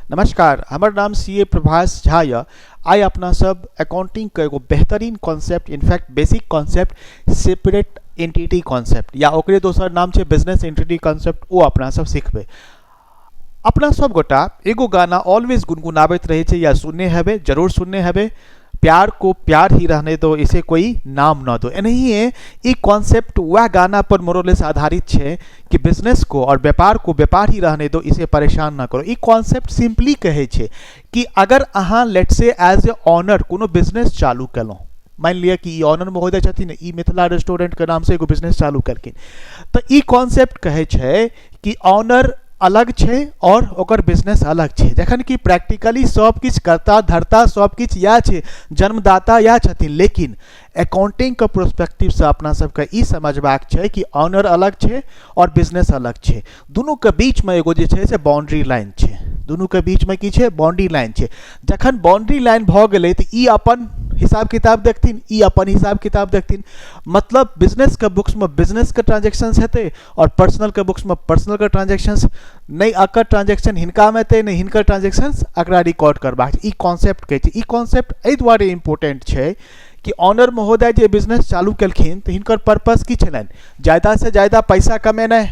नमस्कार, हमर नाम सी ए प्रभाष झा यऽ। आइ अपना सब अकाउंटिंग के एगो बेहतरीन concept, in fact basic concept, separate entity concept या ओकरे दोसर नाम छै बिजनेस एंटिटी कॉन्सेप्ट, ओ अपना सब सिखबै। अपना सब गोटा एगो गाना ऑलवेज गुनगुनाबैत रहै छै या सुनने हेबै, जरूर सुनने हेबै, प्यार को प्यार ही रहने दो, इसे कोई नाम न दो। एनाहिए ई कॉन्सेप्ट वएह गाना पर मोरलेस आधारित छै कि बिजनेस को और व्यापार को व्यापार ही रहने दो, इसे परेशान न करो। ई कॉन्सेप्ट सिम्पली कहै छै कि अगर अहाँ let say as a owner कोनो बिजनेस चालू केलहुँ, मानि लिअ कि ई ऑनर महोदय छथिन, ई मिथिला रेस्टोरेंटके नामसँ एगो बिजनेस चालू केलखिन, तऽ ई कॉन्सेप्ट कहै छै कि ऑनर अलग छै आओर ओकर बिजनेस अलग छै, जखन कि प्रैक्टिकली सब किछु कर्ता धर्ता सब किछु इएह छै, जन्मदाता इएह छथिन। लेकिन अकाउंटिंगके प्रोस्पेक्टिवसँ अपना सबके ई समझबाक छै कि ऑनर अलग छै आओर बिजनेस अलग छै। दुनूके बीचमे एगो जे छै से बाउंड्री लाइन छै। दुनूके बीचमे की छै? बाउंड्री लाइन छै। जखन बाउंड्री लाइन भऽ गेलै तऽ ई अपन हिसाब किताब देखथिन, ई अपन हिसाब किताब देखथिन। मतलब बिजनेसके बुक्समे बिजनेसके ट्रांजेक्शन्स हेतै आओर पर्सनलके बुक्समे पर्सनलके ट्रांजेक्शन्स। नहि एकर ट्रांजेक्शन हिनकामे हेतै, नहि हिनकर ट्रांजेक्शन्स एकरा रिकॉर्ड करबाक छै। ई कॉन्सेप्ट कहै छै। ई कॉन्सेप्ट एहि दुआरे इम्पोर्टेंट छै कि ऑनर महोदय जे बिजनेस चालू केलखिन तऽ हिनकर पर्पस की छलनि? ज्यादासँ ज्यादा पैसा कमेनाइ।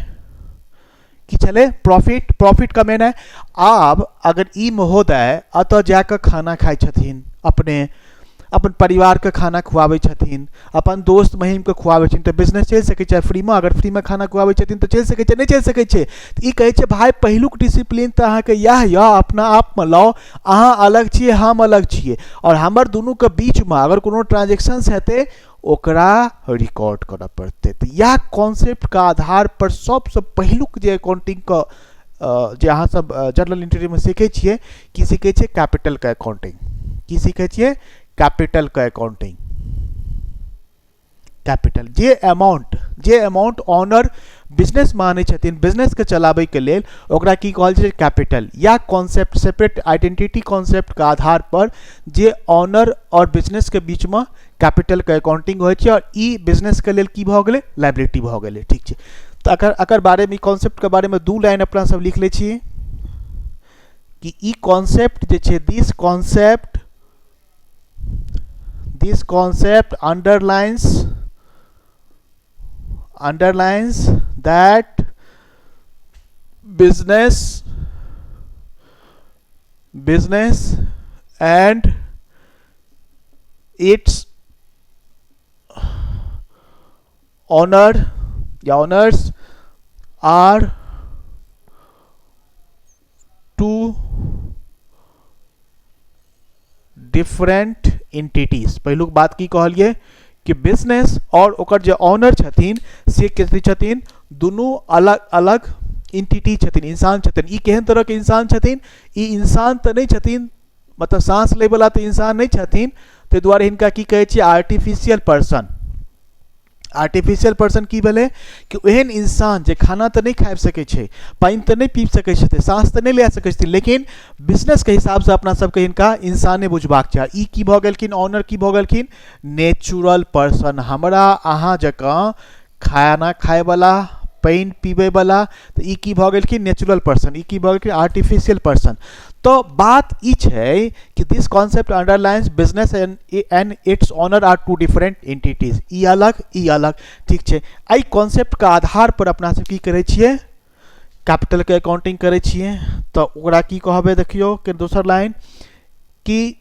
की छलै? प्रॉफिट, प्रॉफिट कमेनाइ। आब अगर ई महोदय एतऽ जाकऽ खाना खाइ छथिन, अपने अपन परिवारके खाना खुआबै छथिन, अपन दोस्त महीमके खुआबै छथिन, तऽ बिजनेस चलि सकै छै फ्रीमे? अगर फ्रीमे खाना खुआबै छथिन तऽ चलि सकै छै? नहि चलि सकै छै। तऽ ई कहै छै, भाय, पहिलुक डिसिप्लीन तऽ अहाँके इएह यऽ, अपना आपमे लाउ। अहाँ अलग छियै, हम अलग छियै आओर हमर दुनूके बीचमे अगर कोनो ट्रांजेक्शन्स हेतै, ओकरा रिकॉर्ड करऽ पड़तै। तऽ इएह कॉन्सेप्टके आधार पर सबसँ पहिलुक जे अकाउंटिंगके जे अहाँ सब जनरल एंट्रीमे सीखै छियै, की सीखै छियै? कैपिटलके अकाउंटिंग। की सीखै छियै? कैपिटलके अकाउंटिंग। कैपिटल जे अमाउंट ऑनर बिजनेस मानै छथिन बिजनेसके चलाबैके लेल, ओकरा की कहल छै? कैपिटल। या कॉन्सेप्ट, सेपरेट आइडेंटिटी कॉन्सेप्टके आधार पर जे ऑनर आओर बिजनेसके बीचमे कैपिटलके अकाउंटिंग होइ छै। आओर ई बिजनेसके लेल की भऽ गेलै? लाइबिलिटी भऽ गेलै। ठीक छै? तऽ एकर बारेमे, ई कॉन्सेप्टके बारेमे दू लाइन अपना सब लिख लै छी कि ई कॉन्सेप्ट जे छै, this concept underlines that business and its owner या owners are two different entities। पहिलुक बात की कहलियै? कि बिजनेस और ओकर जे ऑनर छथिन से कथी छथिन? दुनू अलग अलग इंटिटी छथिन, इंसान छथिन। ई केहन तरहके इंसान छथिन? ई इंसान तऽ नहि छथिन, मतलब साँस लैवला तऽ इंसान नहि छथिन। ताहि दुआरे हिनका की कहै छियै? Artificial person. आर्टिफिशियल पर्सन की भेलै? कि ओहन इंसान जे खाना तऽ नहि खाबि सकै छै, पानि तऽ नहि पीब सकै छथिन, साँस तऽ नहि लए सकै छथिन, लेकिन बिजनेसके हिसाबसँ अपना सबके हिनका इंसाने बुझबाक चाही। ई की भऽ गेलखिन? ऑनर की भऽ गेलखिन? नेचुरल पर्सन, हमरा अहाँ जकाँ खाना खायवला, पानि पीबैवला। तऽ ई की भऽ गेलखिन? Natural person. ई की भऽ गेलखिन? Artificial person. तऽ बात ई छै कि this concept underlines business and its owner are two different entities। ई अलग, ई अलग। ठीक छै? एहि कॉन्सेप्टके आधार पर अपना सब की करै छियै? कैपिटलके अकाउंटिंग करै छियै। तऽ ओकरा की कहबै? देखियौ कि दोसर लाइन कि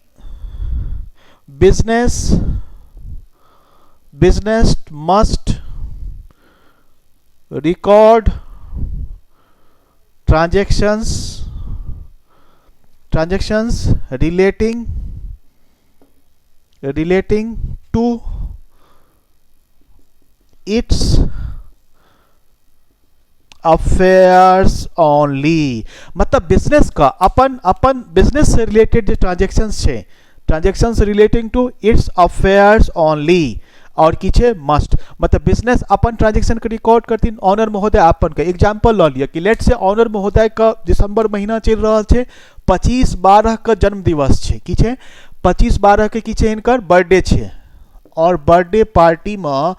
business must record transactions relating to its affairs only। मतलब बिजनेस का अपन अपन बिजनेस से रिलेटेड जे ट्रांजेक्शन्स छै, transactions relating to its affairs only। आओर की छै? मस्ट। मतलब बिजनेस अपन ट्रांजेक्शन के रिकॉर्ड करथिन, ऑनर महोदय अपन के। एग्जाम्पल लऽ लिअ कि लेट से ऑनर महोदय के दिसंबर महीना चलि रहल छै, 25/12 के जन्म दिवस छै। की छै? 25/12 के की छै? हिनकर बर्थडे छै। आओर बर्थडे पार्टीमे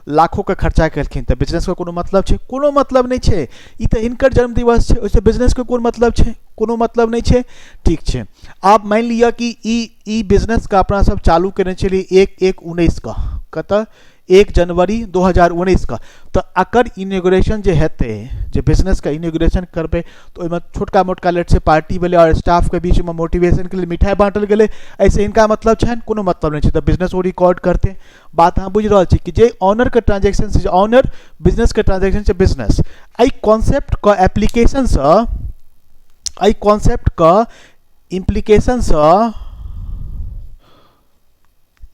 लाखों के खर्चा केलखिन, तऽ बिजनेस के कोनो मतलब छै? कोनो मतलब नहि छै। ई तऽ हिनकर जन्म दिवस छै, ओहिसँ बिजनेस के कोन मतलब छै? कोनो मतलब नहि छै। ठीक छै, आब मानि लिअ कि ई ई बिजनेसके अपना सब चालू केने छलियै 1/1/19 के, कतऽ 1 जनवरी 2019 के, तऽ एकर इनॉग्रेशन जे हेतै, जे बिजनेसके इनॉग्रेशन करबै तऽ ओहिमे छोटका मोटका लेट से पार्टी भेलै आओर स्टाफके बीचमे मोटिवेशनके लेल मिठाइ बाँटल गेलै, एहिसँ हिनका मतलब छनि? कोनो मतलब नहि छै। तऽ बिजनेस ओ रिकॉर्ड करतै। बात अहाँ बुझि रहल छी कि जे ऑनरके ट्रांजेक्शन छै, ऑनर बिजनेसके ट्रांजेक्शन छै बिजनेस, एहि कॉन्सेप्टके एप्लीकेशनसँ, एहि कॉन्सेप्टके इम्प्लीकेशनसँ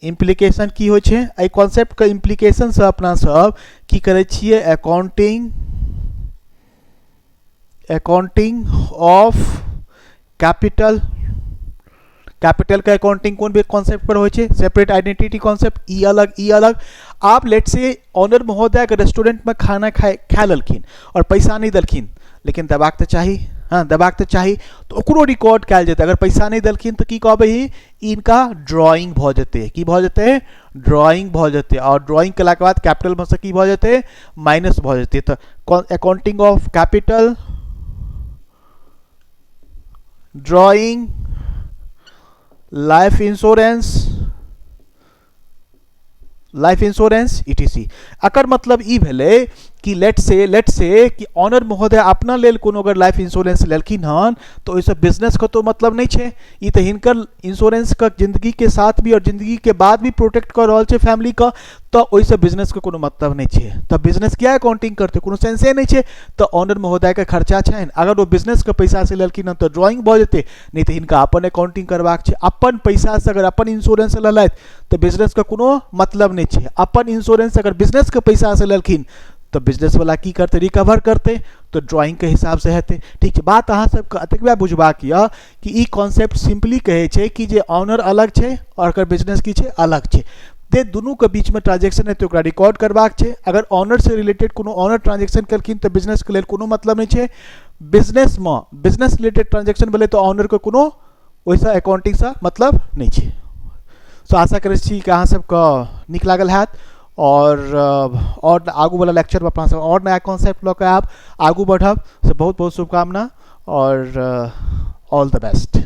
इम्प्लीकेशन की होइ छै, एहि कॉन्सेप्टके इम्प्लीकेशनसँ अपना सब की करै छियै, अकाउंटिंग, अकाउंटिंग ऑफ कैपिटल, कैपिटलके अकाउंटिंग कोन भी कॉन्सेप्ट पर होइ छै, सेपरेट आइडेंटिटी कॉन्सेप्ट, ई अलग ई अलग। आब लेट से ऑनर महोदयके रेस्टोरेंटमे खाना खाए खा लेलखिन आओर पैसा नहि देलखिन, लेकिन देबाक तऽ चाही, हँ देबाक तऽ चाही, तऽ ओकरो रिकॉर्ड कयल जेतै। अगर पैसा नहि देलखिन तऽ की कहबै, इनका ड्रॉइंग भऽ जेतै। की भऽ जेतै? ड्रॉइंग भऽ जेतै। आओर ड्रॉइंग केलाके बाद कैपिटलमे से की भऽ जेतै? माइनस भऽ जेतै। तऽ accounting of capital, drawing, life insurance, life insurance etc. एकर मतलब ई भेलै कि लेट से कि ऑनर महोदय अपना लेल कोनो अगर लाइफ इंश्योरेंस लेलखिन हन तऽ ओहिसँ बिजनेस कतौ मतलब नहि छै। ई तऽ हिनकर इंश्योरेंसके जिन्दगीके साथ भी आओर जिन्दगीके बाद भी प्रोटेक्ट कऽ रहल छै फैमिलीके, तऽ ओहिसँ बिजनेसके कोनो मतलब नहि छै। तऽ बिजनेस किया अकाउंटिंग करतै? कोनो सेंसे नहि छै। तऽ ऑनर महोदयके खर्चा छनि, अगर ओ बिजनेसके पैसासँ लेलखिन हन तऽ ड्रॉइंग भऽ जेतै, नहि तऽ हिनका अपन अकाउंटिंग करबाक छै। अपन पैसासँ अगर अपन इंश्योरेंस लेलथि तऽ बिजनेसके कोनो मतलब नहि छै। अपन इंश्योरेंस अगर बिजनेसके पैसासँ लेलखिन तऽ बिजनेसवला की करतै? रिकवर करतै, तऽ ड्रॉइंगके हिसाबसँ हेतै। ठीक छै, बात अहाँ सबके एतबे बुझबाक यऽ कि ई कॉन्सेप्ट सिम्पली कहै छै कि जे ऑनर अलग छै आओर ओकर बिजनेस की छै? अलग छै। ते दुनूके बीचमे ट्रांजेक्शन हेतै, ओकरा रिकॉर्ड करबाक छै। अगर ऑनरसँ रिलेटेड कोनो ऑनर ट्रांजेक्शन केलखिन तऽ बिजनेसके लेल कोनो मतलब नहि छै। बिजनेसमे बिजनेस रिलेटेड ट्रांजेक्शन भेलै तऽ ऑनरके कोनो ओहिसँ अकाउंटिंगसँ मतलब नहि छै। सो आशा करै छी कि अहाँ सबके नीक लागल हैत आओर आगूवला लेक्चरमे अपना सब आओर नया कॉन्सेप्ट लऽ कऽ आयब, आगू बढ़ब। से बहुत बहुत शुभकामना आओर ऑल द बेस्ट।